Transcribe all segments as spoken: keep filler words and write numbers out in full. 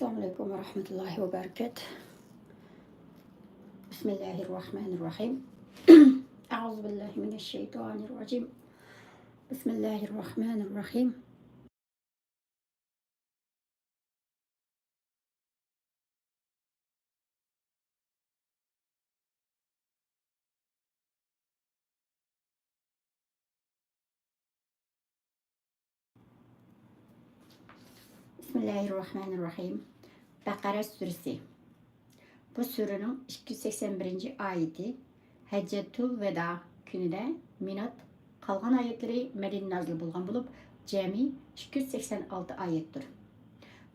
السلام عليكم ورحمة الله وبركاته. بسم الله الرحمن الرحيم. أعوذ بالله من الشيطان الرجيم. بسم الله الرحمن الرحيم. بسم الله الرحمن الرحيم. بەقەرە سۈرىسى. بۇ سۈرىنىڭ ئىككى يۈز سەكسەن بىرىنچى ئايىتى ھەججەتۇل ۋەدا كۈنىدە مىنات، قالغان ئايەتلىرى مەدىنە نازىل بولغان بولۇپ، جەمئىي ئىككى يۈز سەكسەن ئالتە ئايەتتۇر.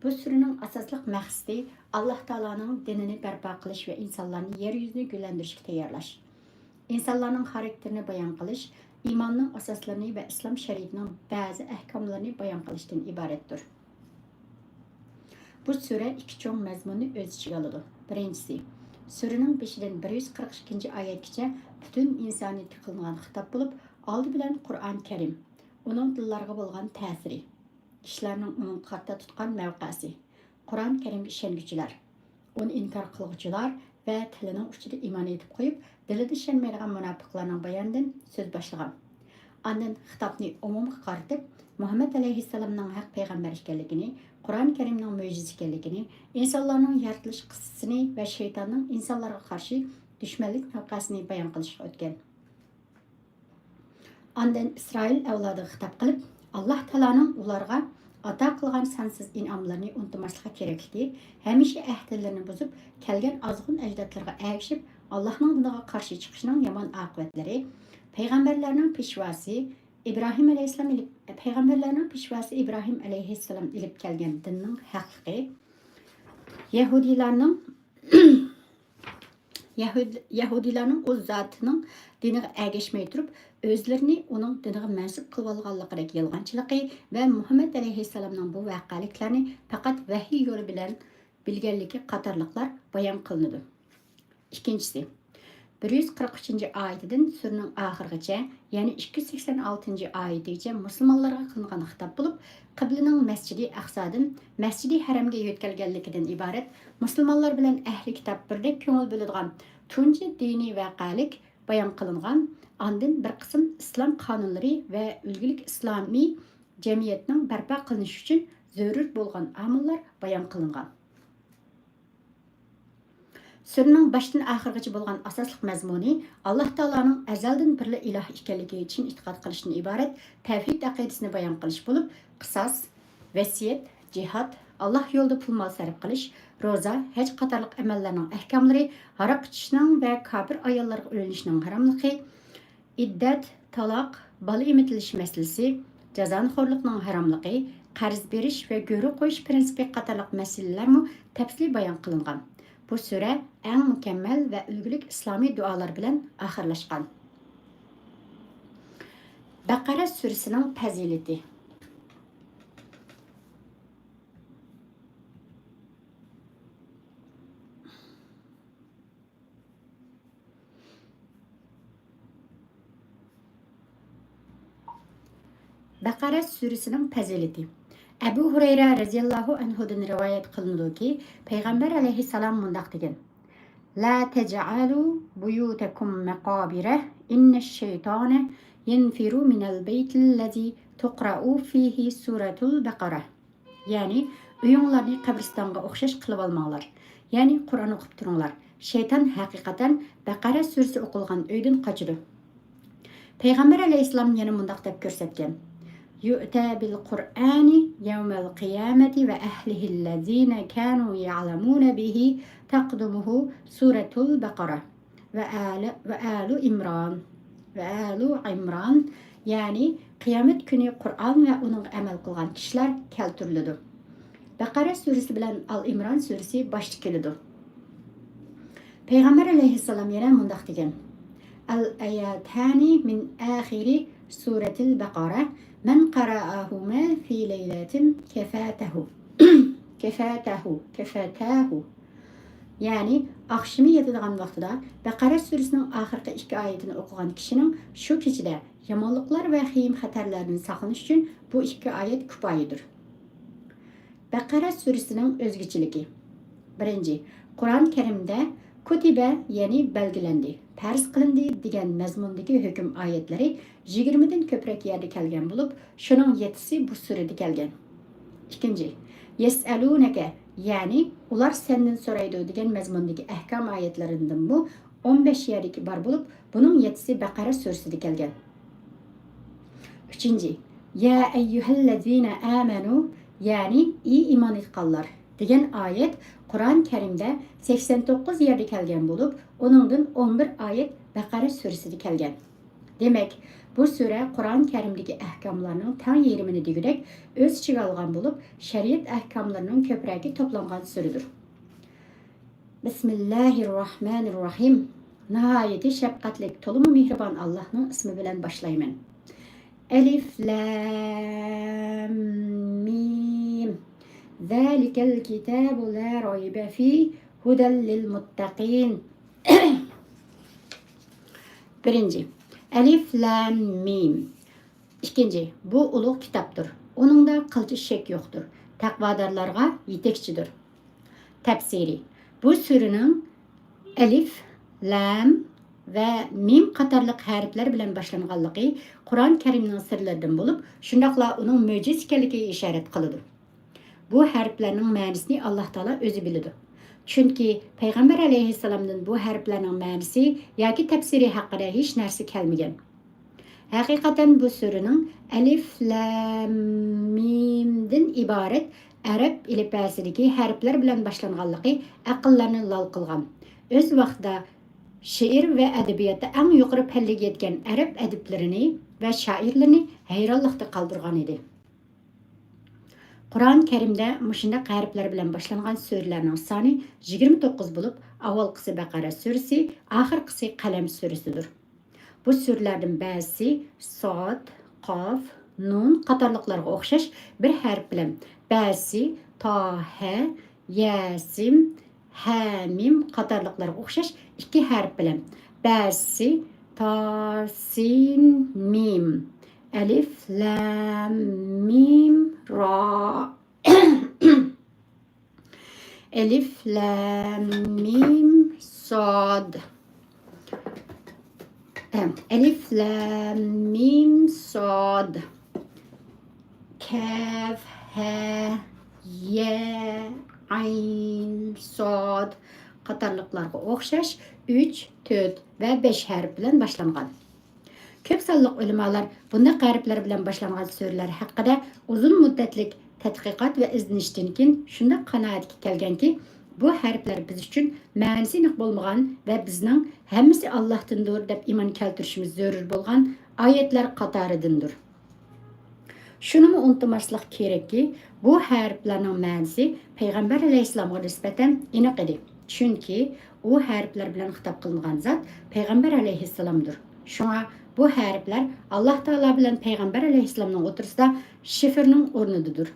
بۇ سۈرىنىڭ ئاساسلىق مەقسىتى ئاللاھ تائالانىڭ دىنىنى بەرپا قىلىش ۋە ئىنسانلارنى يەر يۈزىنى گۈللەندۈرۈشكە تەييارلاش، ئىنسانلارنىڭ خاراكتېرىنى بايان قىلىش، ئىماننىڭ ئاساسلىرىنى ۋە ئىسلام شەرىئىتىنىڭ بەزى ئەھكاملىرىنى بايان قىلىشتىن ئىبارەتتۇر. بۇ سۈرە ئىككى چوڭ مەزمۇننى ئۆز ئىچىگە ئالىدۇ. بىرىنچىسى، سۈرىنىڭ بېشىدىن بىر يۈز قىرىق ئىككىنچى ئايەتكىچە پۈتۈن ئىنسانىيەتكە قىلىنغان خىتاب بولۇپ، ئالدى بىلەن قۇرئان كەرىم، ئۇنىڭ دىللارغا بولغان تەسىرى، كىشىلەرنىڭ ئۇنىڭغا قارىتا تۇتقان مەۋقەسى، قۇرئان كەرىمگە ئىشەنگۈچىلەر، ئۇنى ئىنكار قىلغۇچىلار ۋە تىلىنىڭ ئۇچىدا ئىمان ئېيتىپ قويۇپ، دىلىدا ئىشەنمەيدىغان مۇناپىقلارنىڭ بايانىدىن سۆز باشلىغان. ئاندىن خىتابنى ئومۇمغا قارىتىپ، مۇھەممەد ئەلەيھىسسالامنىڭ ھەق پەيغەمبەر ئىكەنلىكىنى، قۇرئان كەرىمنىڭ مۆجىزە ئىكەنلىكىنى، ئىنسانلارنىڭ يارىتىلىش قىسسىسىنى ۋە شەيتاننىڭ ئىنسانلارغا قارشى دۈشمەنلىك مەۋقەسىنى بايان قىلىشقا ئۆتكەن. ئاندىن ئىسرائىل ئەۋلادىغا خىتاب قىلىپ، ئاللاھ تائالانىڭ ئۇلارغا ئاتا قىلغان سانسىز ئىنئاملىرىنى ئۇنتۇماسلىققا كېرەكلىكى، ھەمىشە ئەھدىلىرىنى بۇزۇپ، كەلگەن ئازغۇن ئەجدادلىرىغا ئەگىشىپ، ئاللاھنىڭ دىنىغا قارشى چىقىشنىڭ يامان ئاقىۋەتلىرى، پەيغەمبەرلەرنىڭ پېشۋاسى ئىبراھىم ئەلەيھىسسالام ئېلىپ، پەيغەمبەرلەرنىڭ پېشۋاسى ئىبراھىم ئەلەيھىسسالام ئېلىپ كەلگەن دىننىڭ ھەقلىقى، يەھۇدىيلارنىڭ يەھۇد-، يەھۇدىيلارنىڭ ئۇ زاتىنىڭ دىنىغا ئەگەشمەي تۇرۇپ، ئۆزلىرىنى ئۇنىڭ دىنىغا مەنسۇپ قىلىۋالغانلىقىدەك يالغانچىلىقى ۋە مۇھەممەد ئەلەيھىسسالامنىڭ بۇ ۋەقەلىكلەرنى پەقەت ۋەھىي يولى بىلەن بىلگەنلىكى قاتارلىقلار بايان قىلىنىدۇ. ئىككىنچىسى، بىر يۈز قىرىق ئۈچىنچى ئايىتىدىن سۈرىنىڭ ئاخىرىغىچە، يەنى ئىككى يۈز سەكسەن ئالتىنچى ئايىتىگىچە مۇسۇلمانلارغا قىلىنغان خىتاب بولۇپ، قىبلىنىڭ مەسچىدى ئەقسادىن مەسچىدى ھەرەمگە يۆتكەلگەنلىكىدىن ئىبارەت، مۇسۇلمانلار بىلەن ئەھلى كىتاب بىردەك كۆڭۈل بۆلىدىغان تۇنجى دىنىي ۋەقەلىك بايان قىلىنغان، ئاندىن بىر قىسىم ئىسلام قانۇنلىرى ۋە ئۈلگىلىك ئىسلامىي جەمئىيەتنىڭ بەرپا قىلىنىشى ئۈچۈن زۆرۈر بولغان ئامىللار بايان قىلىنغان. سۈرىنىڭ باشتىن ئاخىرغىچە بولغان ئاساسلىق مەزمۇنى ئاللاھ تائالانىڭ ئەزەلدىن بىرلا ئىلاھ ئىكەنلىكىگە چىن ئېتىقاد قىلىشتىن ئىبارەت تەۋھىد ئەقىدىسىنى بايان قىلىش بولۇپ، قىساس، ۋەسىيەت، جىھاد، ئاللاھ يولىدا پۇل-مال سەرپ قىلىش، روزا، ھەج قاتارلىق ئەمەللەرنىڭ ئەھكاملىرى، ھاراق ئىچىشنىڭ ۋە كاپىر ئاياللارغا ئۆيلىنىشنىڭ ھاراملىقى، ئىددەت، تالاق، بالا ئېمىتىلىش مەسىلىسى، جازانىخورلۇقنىڭ ھاراملىقى، قەرز بېرىش ۋە گۆرۈ قويۇش پىرىنسىپى قاتارلىق مەسىلىلەرمۇ تەپسىلىي بايان قىلىنغان. بۇ سۈرە ئەڭ مۇكەممەل ۋە ئۈلگىلىك ئىسلامىي دۇئالار بىلەن ئاخىرلاشقان. بەقەرە سۈرىسىنىڭ پەزىلىتى. بەقەرە سۈرىسىنىڭ پەزىلىتى. ئەبۇ ھۇرەيرە رەزىياللاھۇ ئەنھۇدىن رىۋايەت قىلىنىدۇكى، پەيغەمبەر ئەلەيھىسسالام مۇنداق دېگەن: لا تجعلوا بيوتكم مقابر إن الشيطان ينفر من البيت الذي تقرأ فيه سورة البقرة. يەنى ئۆيۈڭلارنى قەبرىستانغا ئوخشاش قىلىۋالماڭلار. يەنى قۇرئان ئوقۇپ تۇرۇڭلار. شەيتان ھەقىقەتەن بەقەرە سۈرىسى ئوقۇلغان ئۆيدىن قاچىدۇ. پەيغەمبەر ئەلەيھىسسالام يەنە مۇنداق دەپ كۆرسەتكەن: يؤتى بالقرآن يوم القيامة وأهله الذين كانوا يعلمون به تقدمه سورة البقرة. ۋەئالى، ۋەئالۇ ئىمران، ۋەئالۇ ئىمران، يەنى قىيامەت كۈنى قۇرئان ۋە ئۇنىڭغا ئەمەل قىلغان كىشىلەر كەلتۈرۈلىدۇ. بەقەرە سۈرىسى بىلەن ئال ئىمران سۈرىسى باشتا كېلىدۇ. پەيغەمبەر ئەلەيھىسسالام يەنە مۇنداق دېگەن: الآيتان من آخر سورة البقرة من قرأهما في ليلة كفاته. كفاته، كفاتاه. يەنى ئاخشىمى ياتىدىغان ۋاقتىدا بەقەرە سۈرىسىنىڭ ئاخىرقى ئىككى ئايىتىنى ئوقۇغان كىشىنىڭ شۇ كېچىدە يامانلىقلار ۋە خېيىم-خەتەرلەردىن ساقلىنىش ئۈچۈن بۇ ئىككى ئايەت كۇپايىدۇر. بەقەرە سۈرىسىنىڭ ئۆزگىچىلىكى. بىرىنچى، قۇرئان كەرىمدە كۇتىبە، يەنى بەلگىلەندى، پەرز قىلىندى دېگەن مەزمۇندىكى ھۆكۈم ئايەتلىرى يىگىرمىدىن كۆپرەك يەردە كەلگەن بولۇپ، شۇنىڭ يەتتىسى بۇ سۈرىدە كەلگەن. ئىككىنچى، يەسئەلۇنەكە، يەنى ئۇلار سەندىن سورايدۇ دېگەن مەزمۇندىكى ئەھكام ئايەتلىرىدىنمۇ ئون بەش يەردىكى بار بولۇپ، بۇنىڭ يەتتىسى بەقەرە سۈرىسىدە كەلگەن. ئۈچىنچى، يا ئەييۇھەللەزىنە ئامەنۇ، يەنى ئى ئىمان ئېيتقانلار دېگەن ئايەت قۇرئان كەرىمدە سەكسەن توققۇز يەردە كەلگەن بولۇپ، ئۇنىڭدىن ئون بىر ئايەت بەقەرە سۈرىسىدە كەلگەن. دېمەك، بۇ سۈرە قۇرئان كەرىمدىكى ئەھكاملارنىڭ تەڭ يېرىمىنى دېگۈدەك ئۆز ئىچىگە ئالغان بولۇپ، شەرىئەت ئەھكاملىرىنىڭ كۆپرەكى توپلانغان سۈرىدۇر. بىسمىللاھىر راھمانىر راھىم. ناھايىتى شەپقەتلىك، تولىمۇ مېھرىبان ئاللاھنىڭ ئىسمى بىلەن باشلايمەن. ئەلىف لام مىم. زالىكەل كىتابۇ لا رايبە فىھ، ھۇدەل لىل مۇتتەقىن. بىرىنچى، ئەلىف لام مىم. ئىككىنچى، بۇ ئۇلۇغ كىتابتۇر. ئۇنىڭدا قىلچە شەك يوقتۇر. تەقۋادارلارغا يېتەكچىدۇر. تەپسىرى. بۇ سۈرىنىڭ ئەلىف، لام ۋە مىم قاتارلىق ھەرپلەر بىلەن باشلانغانلىقى قۇرئان كەرىمنىڭ سىرلىرىدىن بولۇپ، شۇنداقلا ئۇنىڭ مۆجىزە ئىكەنلىكىگە ئىشارەت قىلىدۇ. بۇ ھەرپلەرنىڭ مەنىسىنى ئاللاھ تائالا ئۆزى بىلىدۇ. چۈنكى پەيغەمبەر ئەلەيھىسسالامدىن بۇ ھەرپلەرنىڭ مەنىسى ياكى تەپسىرى ھەققىدە ھېچ نەرسە كەلمىگەن. ھەقىقەتەن بۇ سۈرىنىڭ ئەلىف، لام، مىمدىن ئىبارەت ئەرەب ئېلىپبەسىدىكى ھەرپلەر بىلەن باشلانغانلىقى ئەقىللەرنى لال قىلغان. ئۆز ۋاقتىدا شېئىر ۋە ئەدەبىياتتا ئەڭ يۇقىرى پەللىگە يەتكەن ئەرەب ئەدىبلىرىنى ۋە شائىرلىرىنى ھەيرانلىقتا قالدۇرغان ئىدى. قۇرئان كەرىمدە مۇشۇنداق ھەرپلەر بىلەن باشلانغان سۈرىلەرنىڭ سانى يىگىرمە توققۇز بولۇپ، ئاۋۋالقىسى بەقەرە سۈرىسى، ئاخىرقىسى قەلەم سۈرىسىدۇر. بۇ سۈرىلەردىن بەزىسى ساد، قاف، نۇن قاتارلىقلارغا ئوخشاش بىر ھەرپ بىلەن، بەزىسى تاھە، يەسىن، ھەمىم قاتارلىقلارغا ئوخشاش ئىككى ھەرپ بىلەن، بەزىسى تاسىن مىم، ئەلىف لام مىم را. ئەلىف لام مىم ساد. ئەلىف لام مىم ساد. كاف، ھە، يە، ئەين، ساد قاتارلىقلارغا ئوخشاش ئۈچ، تۆت ۋە بەش ھەرپ بىلەن باشلانغان. كۆپ سانلىق ئۆلىمالار بۇنداق ھەرپلەر بىلەن باشلانغان سۈرىلەر ھەققىدە ئۇزۇن مۇددەتلىك تەتقىقات ۋە ئىزدىنىشتىن كېيىن شۇنداق قانائەتكە كەلگەنكى، بۇ ھەرپلەر بىز ئۈچۈن مەنىسى ئېنىق بولمىغان ۋە بىزنىڭ ھەممىسى ئاللاھتىندۇر دەپ ئىمان كەلتۈرۈشىمىز زۆرۈر بولغان ئايەتلەر قاتارىدىندۇر. شۇنىمۇ ئۇنتۇماسلىق كېرەككى، بۇ ھەرپلەرنىڭ مەنىسى پەيغەمبەر ئەلەيھىسسالامغا نىسبەتەن ئېنىق ئىدى. چۈنكى ئۇ ھەرپلەر بىلەن خىتاب قىلىنغان زات پەيغەمبەر ئەلەيھىسسالامدۇر. شۇڭا بۇ ھەرپلەر ئاللاھ تائالا بىلەن پەيغەمبەر ئەلەيھىسسالامنىڭ ئوتتۇرىسىدا شىفىرنىڭ ئورنىدىدۇر.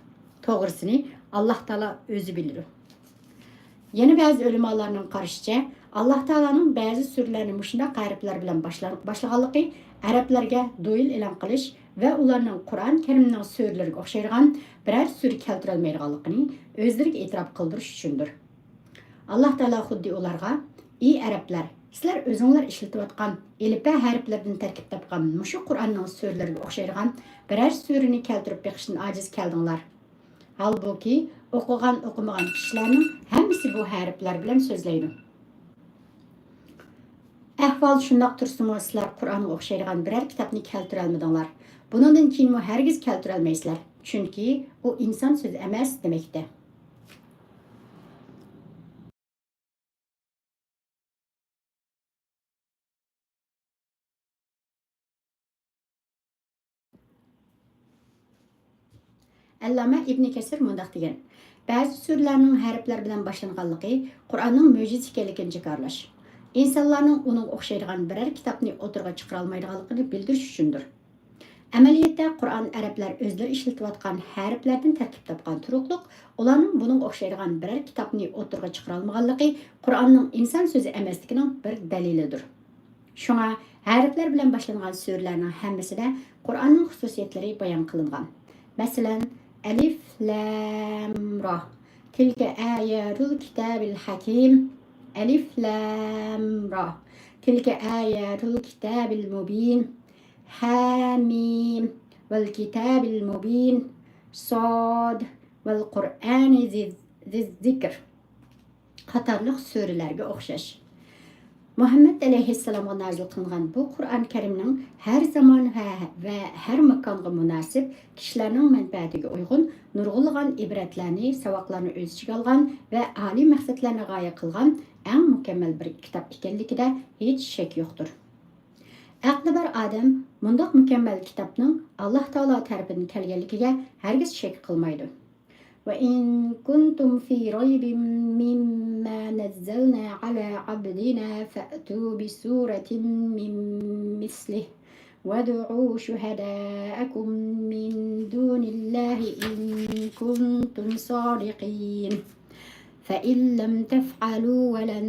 توغرىسىنى ئاللاھ تائالا ئۆزى بىلىدۇ. يەنە بەزى ئۆلىمالارنىڭ قارىشىچە، ئاللاھ تائالانىڭ بەزى سۈرىلەرنى مۇشۇنداق ھەرپلەر بىلەن باشلا-، باشلىغانلىقى ئەرەبلەرگە دويىل ئېلان قىلىش ۋە ئۇلارنىڭ قۇرئان كەرىمنىڭ سۈرىلىرىگە ئوخشايدىغان بىرەر سۈرە كەلتۈرەلمەيدىغانلىقىنى ئۆزلىرىگە ئېتىراپ قىلدۇرۇش ئۈچۈندۇر. ئاللاھ تائالا خۇددى ئۇلارغا، ئى ئەرەبلەر، سىلەر ئۆزۈڭلار ئىشلىتىۋاتقان ئېلىپبە ھەرپلىرىدىن تەركىب تاپقان مۇشۇ قۇرئاننىڭ سۈرىلىرىگە ئوخشايدىغان بىرەر سۈرىنى كەلتۈرۈپ بېقىشتىن ئاجىز كەلدىڭلار. ھالبۇكى، ئوقۇغان، ئوقۇمىغان كىشىلەرنىڭ ھەممىسى بۇ ھەرپلەر بىلەن سۆزلەيدۇ. ئەھۋال شۇنداق تۇرسىمۇ، سىلەر قۇرئانغا ئوخشايدىغان بىرەر كىتابنى كەلتۈرەلمىدىڭلار. بۇنىڭدىن كېيىنمۇ ھەرگىز كەلتۈرەلمەيسىلەر. چۈنكى ئۇ ئىنسان سۆزى ئەمەس دېمەكتە. ئەللامە ئىبنى كەسىر مۇنداق دېگەن: بەزى سۈرىلەرنىڭ ھەرپلەر بىلەن باشلانغانلىقى قۇرئاننىڭ مۆجىزىسى ئىكەنلىكىنى جاكارلاش، ئىنسانلارنىڭ ئۇنىڭغا ئوخشايدىغان بىرەر كىتابنى ئوتتۇرىغا چىقىرالمايدىغانلىقىنى بىلدۈرۈش ئۈچۈندۇر. ئەمەلىيەتتە، قۇرئان ئەرەبلەر ئۆزلىرى ئىشلىتىۋاتقان ھەرپلەردىن تەركىب تاپقان تۇرۇقلۇق، ئۇلارنىڭ بۇنىڭغا ئوخشايدىغان بىرەر كىتابنى ئوتتۇرىغا چىقىرالمىغانلىقى قۇرئاننىڭ ئىنسان سۆزى ئەمەسلىكىنىڭ بىر دەلىلىدۇر. شۇڭا، ھەرپلەر بىلەن باشلانغان سۈرىلەرنىڭ ھەممىسىدە قۇرئاننىڭ خۇسۇسىيەتلىرى بايان قىلىنغان. مەسىلەن، ألف لام را. تلك آيات الكتاب الحكيم. ألف لام را. تلك آيات الكتاب المبين. حم. والكتاب المبين. صاد. والقرآن ذي، ذي الذكر. قاتارلىق سۈرىلەرگە ئوخشاش. مۇھەممەد ئەلەيھىسسالامغا نازىل قىلىنغان بۇ قۇرئان كەرىمنىڭ ھەر زامان ۋە، ۋە ھەر ماكانغا مۇناسىپ، كىشىلەرنىڭ مەنپەئەتىگە ئۇيغۇن نۇرغۇنلىغان ئىبرەتلەرنى، ساۋاقلارنى ئۆز ئىچىگە ئالغان ۋە ئالىي مەقسەتلەرنى غايە قىلغان ئەڭ مۇكەممەل بىر كىتاب ئىكەنلىكىدە ھېچ شەك يوقتۇر. ئەقلى بار ئادەم مۇنداق مۇكەممەل كىتابنىڭ ئاللاھ تائالا تەرىپىدىن كەلگەنلىكىگە ھەرگىز شەك قىلمايدۇ. وإن كنتم في ريب مما نزلنا على عبدنا فأتوا بسورة من مثله وادعوا شهداءكم من دون الله إن كنتم صادقين. فإن لم تفعلوا ولن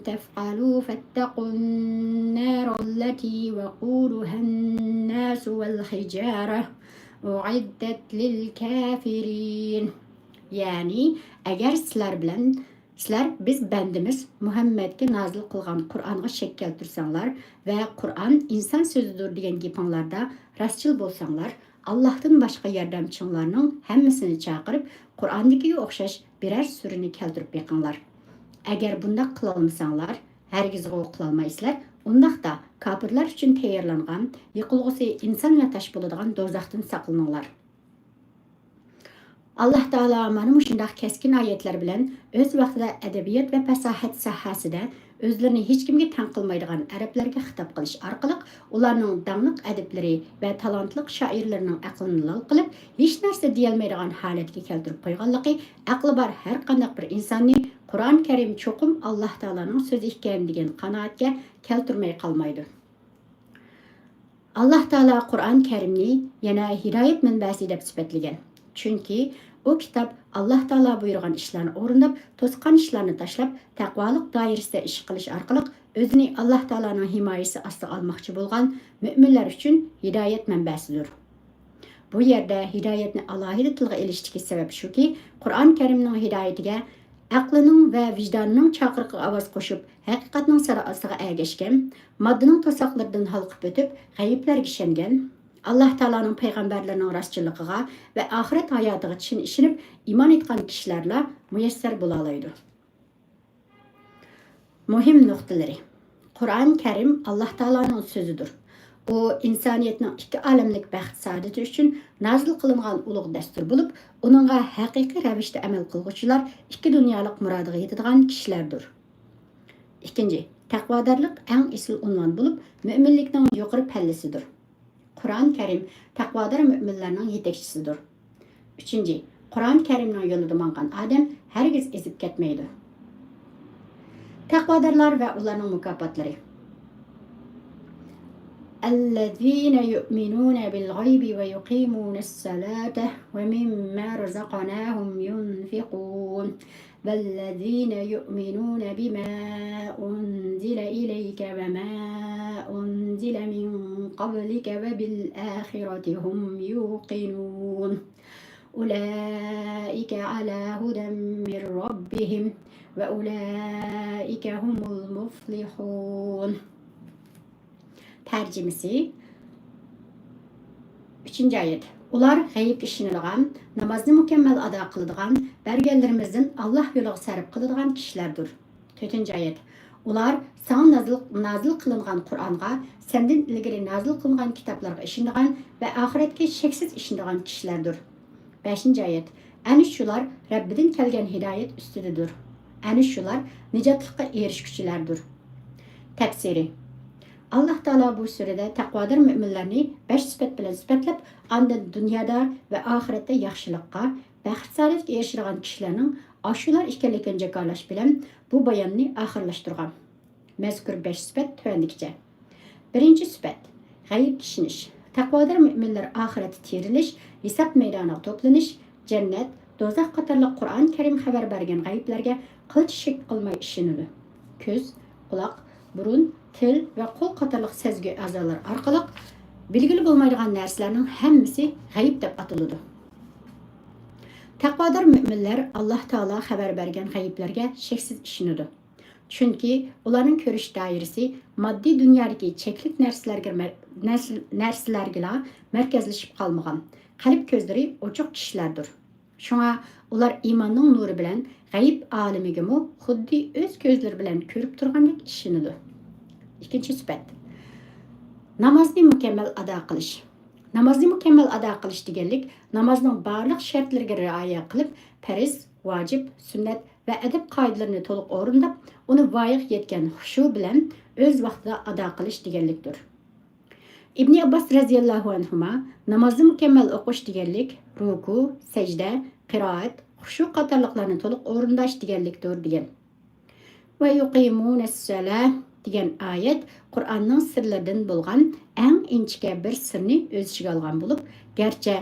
تفعلوا فاتقوا النار التي وقودها الناس والحجارة أعدت للكافرين. يەنى، ئەگەر سىلەر بىلەن، سىلەر بىز بەندىمىز مۇھەممەدكە نازىل قىلغان قۇرئانغا شەك كەلتۈرسەڭلار ۋە قۇرئان ئىنسان سۆزىدۇر دېگەن گېپىڭلاردا راستچىل بولساڭلار، ئاللاھتىن باشقا ياردەمچىڭلارنىڭ ھەممىسىنى چاقىرىپ، قۇرئاندىكىگە ئوخشاش بىرەر سۈرىنى كەلتۈرۈپ بېقىڭلار. ئەگەر بۇنداق قىلالمىساڭلار، ھەرگىزغۇ قىلالمايسىلەر، ئۇنداقتا كاپىرلار ئۈچۈن تەييارلانغان، يېقىلغۇسى ئىنسان ۋە تاش بولىدىغان دوزاختىن ساقلىنىڭلار. ئاللاھ تائالا مانا مۇشۇنداق كەسكىن ئايەتلەر بىلەن ئۆز ۋاقتىدا ئەدەبىيات ۋە پاساھەت ساھەسىدە ئۆزلىرىنى ھېچكىمگە تەڭ قىلمايدىغان ئەرەبلەرگە خىتاب قىلىش ئارقىلىق، ئۇلارنىڭ داڭلىق ئەدىبلىرى ۋە تالانتلىق شائىرلىرىنىڭ ئەقلىنى لال قىلىپ، ھېچ نەرسە دېيەلمەيدىغان ھالەتكە كەلتۈرۈپ قويغانلىقى، ئەقلى بار ھەر قانداق بىر ئىنساننى قۇرئان كەرىم چوقۇم ئاللاھ تائالانىڭ سۆزى ئىكەن دېگەن قانائەتكە كەلتۈرمەي قالمايدۇ. ئاللاھ تائالا قۇرئان كەرىمنى يەنە ھىدايەت مەنبەسى دەپ سۈپەتلىگەن. چۈنكى ئۇ كىتاب ئاللاھ تائالا بۇيرۇغان ئىشلارنى ئورۇنداپ، توسقان ئىشلارنى تاشلاپ، تەقۋالىق دائىرىسىدە ئىش قىلىش ئارقىلىق ئۆزىنى ئاللاھ تائالانىڭ ھىمايىسى ئاستىغا ئالماقچى بولغان مۆمىنلەر ئۈچۈن ھىدايەت مەنبەسىدۇر. بۇ يەردە ھىدايەتنى ئالاھىدە تىلغا ئېلىشتىكى سەۋەب شۇكى، قۇرئان كەرىمنىڭ ھىدايىتىگە ئەقلىنىڭ ۋە ۋىجدانىنىڭ چاقىرىقىغا ئاۋاز قوشۇپ، ھەقىقەتنىڭ ساداسىغا ئەگەشكەن، ماددىنىڭ توساقلىرىدىن ھالقىپ ئۆتۈپ، غەيىبلەرگە ئىشەنگەن، ئاللاھ تائالانىڭ پەيغەمبەرلىرىنىڭ راستچىللىقىغا ۋە ئاخىرەت ھاياتىغا چىن ئىشىنىپ، ئىمان ئېيتقان كىشىلەرلا مۇيەسسەر بولالايدۇ. مۇھىم نۇقتىلىرى. قۇرئان كەرىم ئاللاھ تائالانىڭ سۆزىدۇر. ئۇ ئىنسانىيەتنىڭ ئىككى ئالەملىك بەخت-سائادىتى ئۈچۈن نازىل قىلىنغان ئۇلۇغ دەستۇر بولۇپ، ئۇنىڭغا ھەقىقىي رەۋىشتە ئەمەل قىلغۇچىلار ئىككى دۇنيالىق مۇرادىغا يېتىدىغان كىشىلەردۇر. ئىككىنچى، تەقۋادارلىق ئەڭ ئېسىل ئۇنۋان بولۇپ، مۆمىنلىكنىڭ يۇقىرى پەللىسىدۇر. قۇرئان كەرىم تەقۋادار مۆمىنلەرنىڭ يېتەكچىسىدۇر. ئۈچىنچى، قۇرئان كەرىمنىڭ يولىدا ماڭغان ئادەم ھەرگىز ئېزىپ كەتمەيدۇ. تەقۋادارلار ۋە ئۇلارنىڭ مۇكاپاتلىرى. الذين يؤمنون بالغيب ويقيمون الصلاة ومما رزقناهم ينفقون. والذين يؤمنون بما أنزل إليك وما أنزل من قبلك وبالآخرة هم يوقنون. أولئك على هدى من ربهم وأولئك هم المفلحون. تەرجىمىسى. ئۈچىنچى ئايەت. ئۇلار غەيىبكە ئىشىنىدىغان، نامازنى مۇكەممەل ئادا قىلىدىغان، بەرگەنلىرىمىزدىن ئاللاھ يولىغا سەرپ قىلىدىغان كىشىلەردۇر. تۆتىنچى ئايەت. ئۇلار ساڭا نازىل، نازىل قىلىنغان قۇرئانغا، سەندىن ئىلگىرى نازىل قىلىنغان كىتابلارغا ئىشىنىدىغان ۋە ئاخىرەتكە شەكسىز ئىشىنىدىغان كىشىلەردۇر. بەشىنچى ئايەت. ئەنە شۇلار رەببىدىن كەلگەن ھىدايەت ئۈستىدىدۇر. ئەنە شۇلار نىجاتلىققا ئېرىشكۈچىلەردۇر. تەپسىرى. ئاللاھ تائالا بۇ سۈرىدە تەقۋادار مۆمىنلەرنى بەش سۈپەت بىلەن سۈپەتلەپ، ئاندىن دۇنيادا ۋە ئاخىرەتتە ياخشىلىققا، بەخت-سائادەتكە ئېرىشىدىغان كىشىلەرنىڭ ئاشۇلار ئىكەنلىكىنى جاكارلاش بىلەن بۇ باياننى ئاخىرلاشتۇرغان. مەزكۇر بەش سۈپەت تۆۋەندىكىچە. بىرىنچى سۈپەت، غەيىبكە ئىشىنىش. تەقۋادار مۆمىنلەر ئاخىرەتتە تىرىلىش، ھېساب مەيدانىغا توپلىنىش، جەننەت، دوزاخ قاتارلىق قۇرئان كەرىم خەۋەر بەرگەن غەيىبلەرگە قىلچە شەك قىلماي ئىشىنىدۇ. كۆز، قۇلاق، بۇرۇن، تىل ۋە قول قاتارلىق سەزگۈ ئەزالار ئارقىلىق بىلگىلى بولمايدىغان نەرسىلەرنىڭ ھەممىسى غەيىب دەپ ئاتىلىدۇ. تەقۋادار مۆمىنلەر ئاللاھ تائالا خەۋەر بەرگەن غەيىبلەرگە شەكسىز ئىشىنىدۇ. چۈنكى ئۇلارنىڭ كۆرۈش دائىرىسى ماددىي دۇنيادىكى چەكلىك نەرسىلەرگە مەر-، نەرس-، نەرسىلەرگىلا مەركەزلىشىپ قالمىغان، قەلب كۆزلىرى ئوچۇق كىشىلەردۇر. شۇڭا ئۇلار ئىماننىڭ نۇرى بىلەن غەيىب ئالىمىگىمۇ خۇددى ئۆز كۆزلىرى بىلەن كۆرۈپ تۇرغاندەك ئىشىنىدۇ. ئىككىنچى سۈپەت، نامازنى مۇكەممەل ئادا قىلىش. نامازنى مۇكەممەل ئادا قىلىش دېگەنلىك، نامازنىڭ بارلىق شەرتلىرىگە رىئايە قىلىپ، پەرز، ۋاجىپ، سۈننەت ۋە ئەدەپ قائىدىلىرىنى تولۇق ئورۇنداپ، ئۇنى ۋايىغا يەتكەن خۇشۇ بىلەن ئۆز ۋاقتىدا ئادا قىلىش دېگەنلىكتۇر. ئىبنى ئابباس رەزىياللاھۇ ئەنھۇما، نامازنى مۇكەممەل ئوقۇش دېگەنلىك رۇكۇ، سەجدە، قىرائەت، خۇشۇ قاتارلىقلارنى تولۇق ئورۇنداش دېگەنلىكتۇر، دېگەن. ۋە يۇقىمۇنەسسەلە دېگەن ئايەت قۇرئاننىڭ سىرلىرىدىن بولغان ئەڭ ئىنچىكە بىر سىرنى ئۆز ئىچىگە ئالغان بولۇپ، گەرچە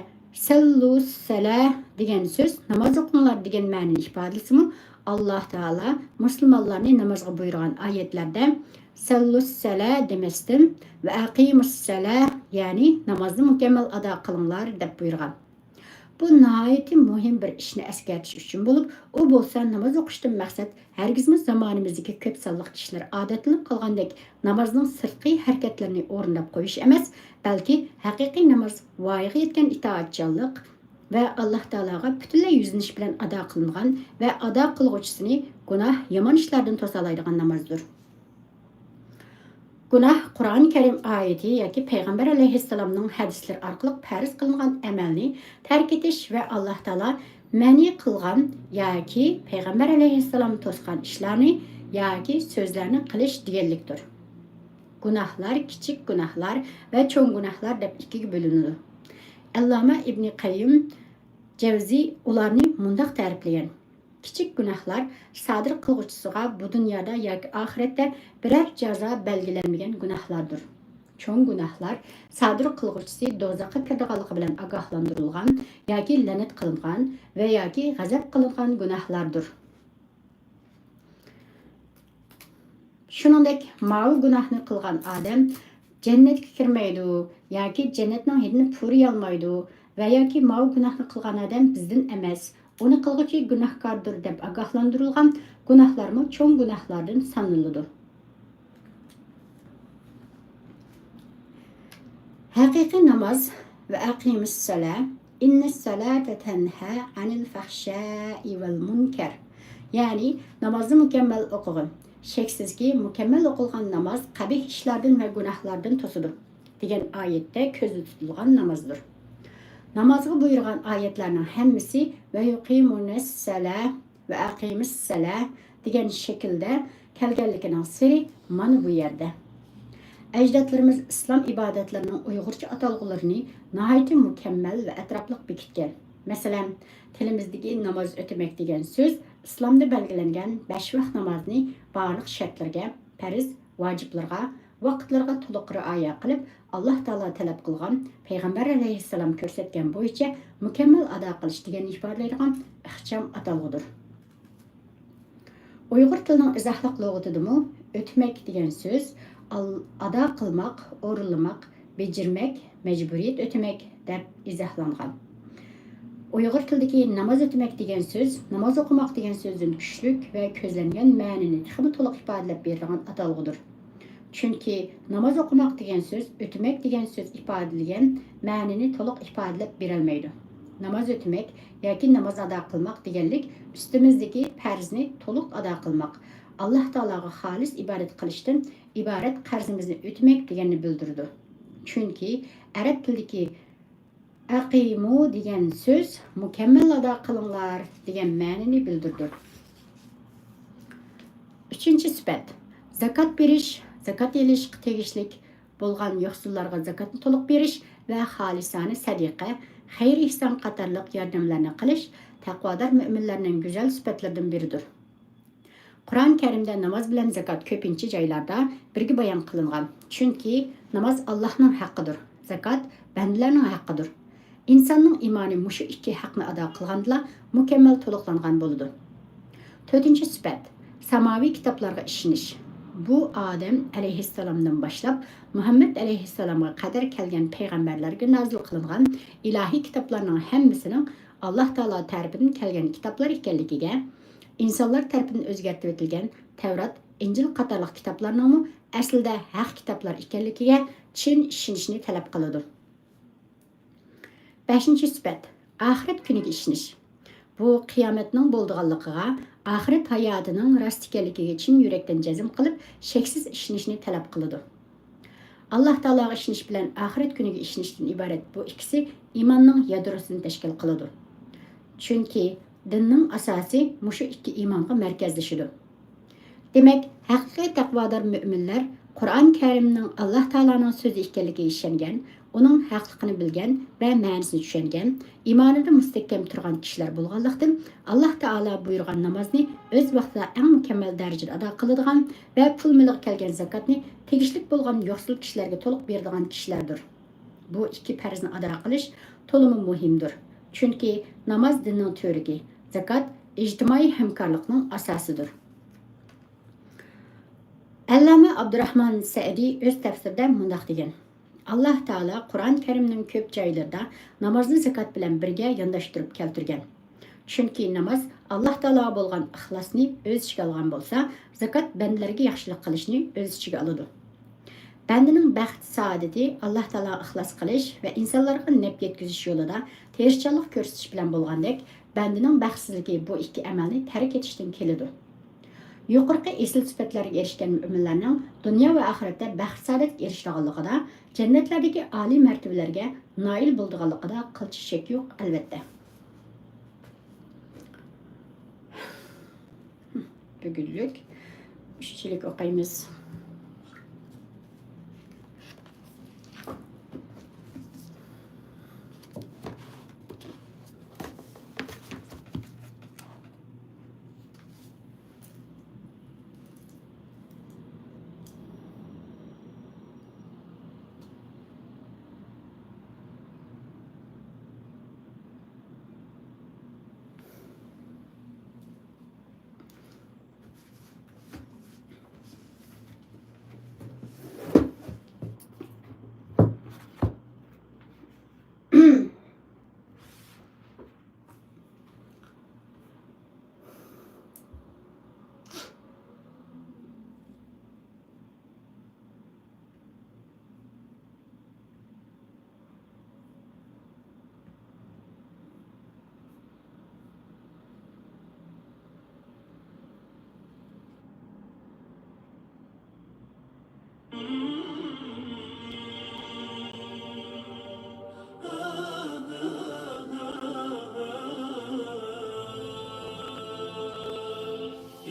سەللۇسسەلە دېگەن سۆز ناماز ئوقۇڭلار دېگەن مەنىنى ئىپادىلىسىمۇ، ئاللاھ تائالا مۇسۇلمانلارنى نامازغا بۇيرۇغان ئايەتلەردە سەللۇسسەلە دېمەستىن ۋە ئەقىمۇسسەلە، يەنى نامازنى مۇكەممەل ئادا قىلىڭلار دەپ بۇيرۇغان. بۇ ناھايىتى مۇھىم بىر ئىشنى ئەسكەرتىش ئۈچۈن بولۇپ، ئۇ بولسا ناماز ئوقۇشتىن مەقسەت ھەرگىزمۇ زامانىمىزدىكى كۆپ سانلىق كىشىلەر ئادەتلىنىپ قالغاندەك نامازنىڭ سىرتقى ھەرىكەتلىرىنى ئورۇنداپ قويۇش ئەمەس، بەلكى ھەقىقىي ناماز ۋايىغا يەتكەن ئىتائەتچانلىق ۋە ئاللاھ تائالاغا پۈتۈنلەي يۈزلىنىش بىلەن ئادا قىلىنغان ۋە ئادا قىلغۇچىسىنى گۇناھ، يامان ئىشلاردىن توسالايدىغان نامازدۇر. گۇناھ قۇرئان كەرىم ئايىتى ياكى پەيغەمبەر ئەلەيھىسسالامنىڭ ھەدىسلىرى ئارقىلىق پەرز قىلىنغان ئەمەلنى تەرك ئېتىش ۋە ئاللاھ تائالا مەنئى قىلغان ياكى پەيغەمبەر ئەلەيھىسسالام توسقان ئىشلارنى ياكى سۆزلەرنى قىلىش دېگەنلىكتۇر. گۇناھلار كىچىك گۇناھلار ۋە چوڭ گۇناھلار دەپ ئىككىگە بۆلۈنىدۇ. ئەللامە ئىبنى قەييىم جەۋزى ئۇلارنى مۇنداق تەرىپلىگەن: كىچىك گۇناھلار سادىر قىلغۇچىسىغا بۇ دۇنيادا ياكى ئاخىرەتتە بىرەر جازا بەلگىلەنمىگەن گۇناھلاردۇر. چوڭ گۇناھلار سادىر قىلغۇچىسى دوزاخقا كىرىدىغانلىقى بىلەن ئاگاھلاندۇرۇلغان ياكى لەنەت قىلىنغان ۋە ياكى غەزەپ قىلىنغان گۇناھلاردۇر. شۇنىڭدەك ماۋۇ گۇناھنى قىلغان ئادەم جەننەتكە كىرمەيدۇ ياكى جەننەتنىڭ ھىدىنى پۇرىيالمايدۇ ۋە ياكى ماۋۇ گۇناھنى قىلغان ئادەم بىزدىن ئەمەس، ئۇنى قىلغۇچى گۇناھكاردۇر دەپ ئاگاھلاندۇرۇلغان گۇناھلارمۇ چوڭ گۇناھلاردىن سانىلىدۇ. ھەقىقىي ناماز ۋە ئەقىمۇسسالە، ئىننەسسالاتە تەنھا ئەنىل فەھشائى ۋەل مۇنكەر. يەنى نامازنى مۇكەممەل ئوقۇغىن. شەكسىزكى، مۇكەممەل ئوقۇلغان ناماز قەبىھ ئىشلاردىن ۋە گۇناھلاردىن توسىدۇ، دېگەن ئايەتتە كۆزدە تۇتۇلغان نامازدۇر. نامازغا بۇيرۇغان ئايەتلەرنىڭ ھەممىسى ۋە يۇقىمۇنەسسالە ۋە ئەقىمىسسەلە دېگەن شەكىلدە كەلگەنلىكىنىڭ سىرى مانا بۇ يەردە. ئەجدادلىرىمىز ئىسلام ئىبادەتلىرىنىڭ ئۇيغۇرچە ئاتالغۇلىرىنى ناھايىتى مۇكەممەل ۋە ئەتراپلىق بېكىتكەن. مەسىلەن، تىلىمىزدىكى ناماز ئۆتىمەك دېگەن سۆز ئىسلامدا بەلگىلەنگەن بەش ۋاق نامازنى بارلىق شەرتلىرىگە، پەرز، ۋاجىپلىرىغا، ۋاقىتلىرىغا تولۇق رىئايە قىلىپ، ئاللاھ تائالا تەلەپ قىلغان، پەيغەمبەر ئەلەيھىسسالام كۆرسەتكەن بويىچە مۇكەممەل ئادا قىلىش دېگەننى ئىپادىلەيدىغان ئىخچام ئاتالغۇدۇر. ئۇيغۇر تىلىنىڭ ئىزاھلىق لۇغىتىدىمۇ ئۆتمەك دېگەن سۆز ئال-، ئادا قىلماق، ئورۇنلىماق، بېجىرمەك، مەجبۇرىيەت ئۆتىمەك دەپ ئىزاھلانغان. ئۇيغۇر تىلىدىكى ناماز ئۆتىمەك دېگەن سۆز ناماز ئوقۇماق دېگەن سۆزدىن كۈچلۈك ۋە كۆزلەنگەن مەنىنى تېخىمۇ تولۇق ئىپادىلەپ بېرىدىغان ئاتالغۇدۇر. چۈنكى ناماز ئوقۇماق دېگەن سۆز ئۆتىمەك دېگەن سۆز ئىپادىلىگەن مەنىنى تولۇق ئىپادىلەپ بېرەلمەيدۇ. ناماز ئۆتىمەك ياكى ناماز ئادا قىلماق دېگەنلىك ئۈستىمىزدىكى پەرزنى تولۇق ئادا قىلماق، ئاللاھ تائالاغا خالىس ئىبادەت قىلىشتىن ئىبارەت قەرزىمىزنى ئۆتىمەك دېگەننى بىلدۈرىدۇ. چۈنكى ئەرەب تىلىدىكى ئەقىمۇ دېگەن سۆز مۇكەممەل ئادا قىلىڭلار دېگەن مەنىنى بىلدۈرىدۇ. ئۈچىنچى سۈپەت، زاكات بېرىش، زاكات ئېلىشقا تېگىشلىك بولغان يوقسۇللارغا زاكاتنى تولۇق بېرىش ۋە خالىسانە سەدىقە، خەير-ئېھسان قاتارلىق ياردەملەرنى قىلىش تەقۋادار مۆمىنلەرنىڭ گۈزەل سۈپەتلىرىدىن بىرىدۇر. قۇرئان كەرىمدە ناماز بىلەن زاكات كۆپىنچە جايلاردا بىرگە بايان قىلىنغان. چۈنكى ناماز ئاللاھنىڭ ھەققىدۇر، زاكات بەندىلەرنىڭ ھەققىدۇر. ئىنساننىڭ ئىمانى مۇشۇ ئىككى ھەقنى ئادا قىلغاندىلا مۇكەممەل تولۇقلانغان بولىدۇ. تۆتىنچى سۈپەت، ساماۋىي كىتابلارغا ئىشىنىش. بۇ ئادەم ئەلەيھىسسالامدىن باشلاپ مۇھەممەد ئەلەيھىسسالامغا قەدەر كەلگەن پەيغەمبەرلەرگە نازىل قىلىنغان ئىلاھىي كىتابلارنىڭ ھەممىسىنىڭ ئاللاھ تائالا تەرىپىدىن كەلگەن كىتابلار ئىكەنلىكىگە، ئىنسانلار تەرىپىدىن ئۆزگەرتىۋېتىلگەن تەۋرات، ئىنجىل قاتارلىق كىتابلارنىڭمۇ ئەسلىدە ھەق كىتابلار ئىكەنلىكىگە چىن ئىشىنىشنى تەلەپ قىلىدۇ. بەشىنچى سۈپەت، ئاخىرەت كۈنىگە ئىشىنىش. بۇ قىيامەتنىڭ بولىدىغانلىقىغا، ئاخىرەت ھاياتىنىڭ راست ئىكەنلىكىگە چىن يۈرەكتىن جەزم قىلىپ، شەكسىز ئىشىنىشنى تەلەپ قىلىدۇ. ئاللاھ تائالاغا ئىشىنىش بىلەن ئاخىرەت كۈنىگە ئىشىنىشتىن ئىبارەت بۇ ئىككىسى ئىماننىڭ يادروسىنى تەشكىل قىلىدۇ. چۈنكى دىننىڭ ئاساسى مۇشۇ ئىككى ئىمانغا مەركەزلىشىدۇ. دېمەك، ھەقىقىي تەقۋادار مۆمىنلەر قۇرئان كەرىمنىڭ ئاللاھ تائالانىڭ سۆزى ئىكەنلىكىگە ئىشەنگەن، ئۇنىڭ ھەقلىقىنى بىلگەن ۋە مەنىسىنى چۈشەنگەن، ئىمانىدا مۇستەھكەم تۇرغان كىشىلەر بولغانلىقتىن، ئاللاھ تائالا بۇيرۇغان نامازنى ئۆز ۋاقتىدا ئەڭ مۇكەممەل دەرىجىدە ئادا قىلىدىغان ۋە پۇل مېلىغا كەلگەن زاكاتنى تېگىشلىك بولغان يوقسۇل كىشىلەرگە تولۇق بېرىدىغان كىشىلەردۇر. بۇ ئىككى پەرزنى ئادا قىلىش تولىمۇ مۇھىمدۇر. چۈنكى ناماز دىننىڭ تۈۋرۈكى، زاكات ئىجتىمائىي ھەمكارلىقنىڭ ئاساسىدۇر. ئەللامە ئابدۇراخمان سەئدى ئۆز تەپسىرىدە مۇنداق دېگەن: ئاللاھ تائالا قۇرئان كەرىمنىڭ كۆپ جايلىرىدا نامازنى زاكات بىلەن بىرگە يانداشتۇرۇپ كەلتۈرگەن. چۈنكى ناماز ئاللاھ تائالاغا بولغان ئىخلاسنى ئۆز ئىچىگە ئالغان بولسا، زاكات بەندىلەرگە ياخشىلىق قىلىشنى ئۆز ئىچىگە ئالىدۇ. بەندىنىڭ بەخت-سائادىتى ئاللاھ تائالاغا ئىخلاس قىلىش ۋە ئىنسانلارغا نەپ يەتكۈزۈش يولىدا تىرىشچانلىق كۆرسىتىش بىلەن بولغاندەك، بەندىنىڭ بەختسىزلىكى بۇ ئىككى ئەمەلنى تەرك ئېتىشتىن كېلىدۇ. يۇقىرىقى ئېسىل سۈپەتلەرگە ئېرىشكەن مۆمىنلەرنىڭ دۇنيا ۋە ئاخىرەتتە بەخت-سائادەتكە ئېرىشىدىغانلىقىدا، جەننەتلەردىكى ئالىي مەرتىبىلەرگە نائىل بولىدىغانلىقىدا قىلچە شەك يوق، ئەلۋەتتە. بۈگۈنلۈك ئۈچ چىلىك ئوقۇيمىز.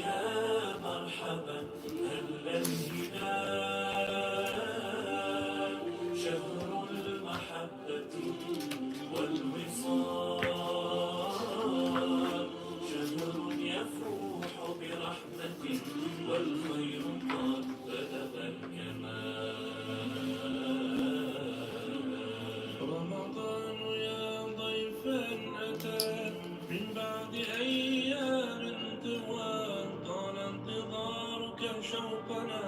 يا مرحبا، هل الهلال شهر المحبة والوصال، شهر يفوح برحمة والخير قد بلغ الكمال. رمضان يا ضيفا أتى من بعد أيام طوال، طال انتظارك شوقنا،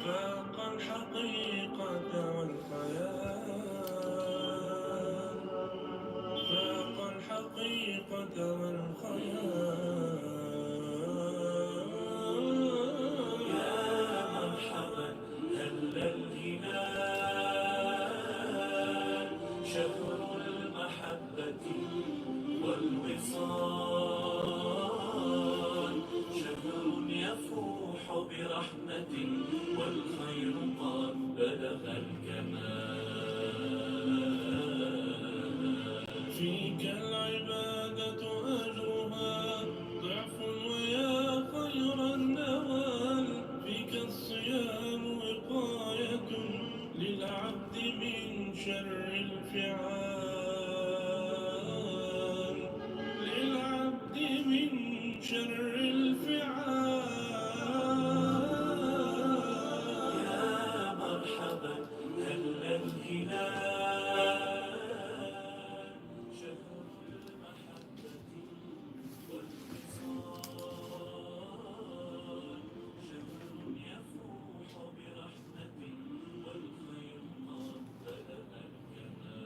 فاق الحقيقة والخيال، فاق الحقيقة والخيال. يا مرحبا، هل الهلال شهر المحبة والوصال، شهر يفوح برحمة والخير قد بلغ الكمال. فيك العبادة أجرها ضعف ويا خير النوال، فيك الصيام وقاية للعبد من شر الفعال، للعبد من شر الفعال. يا مرحبا، هل الهلال شهر المحبة والوصال، شهر يفوح برحمة والخير قد بلغ الكمال.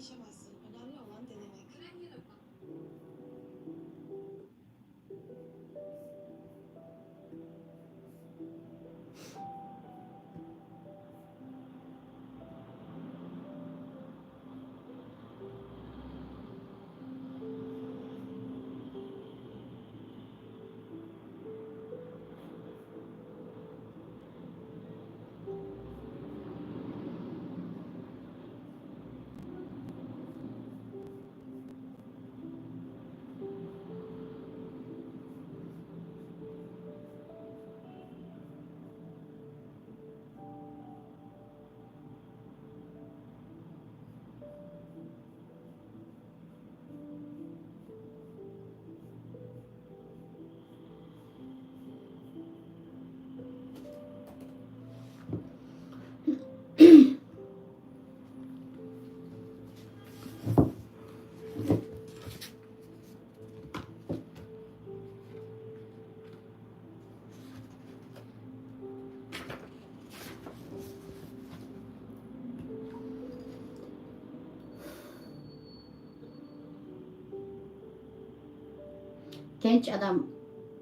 Yaşamazsın. Önemli olan denemek. Genç adam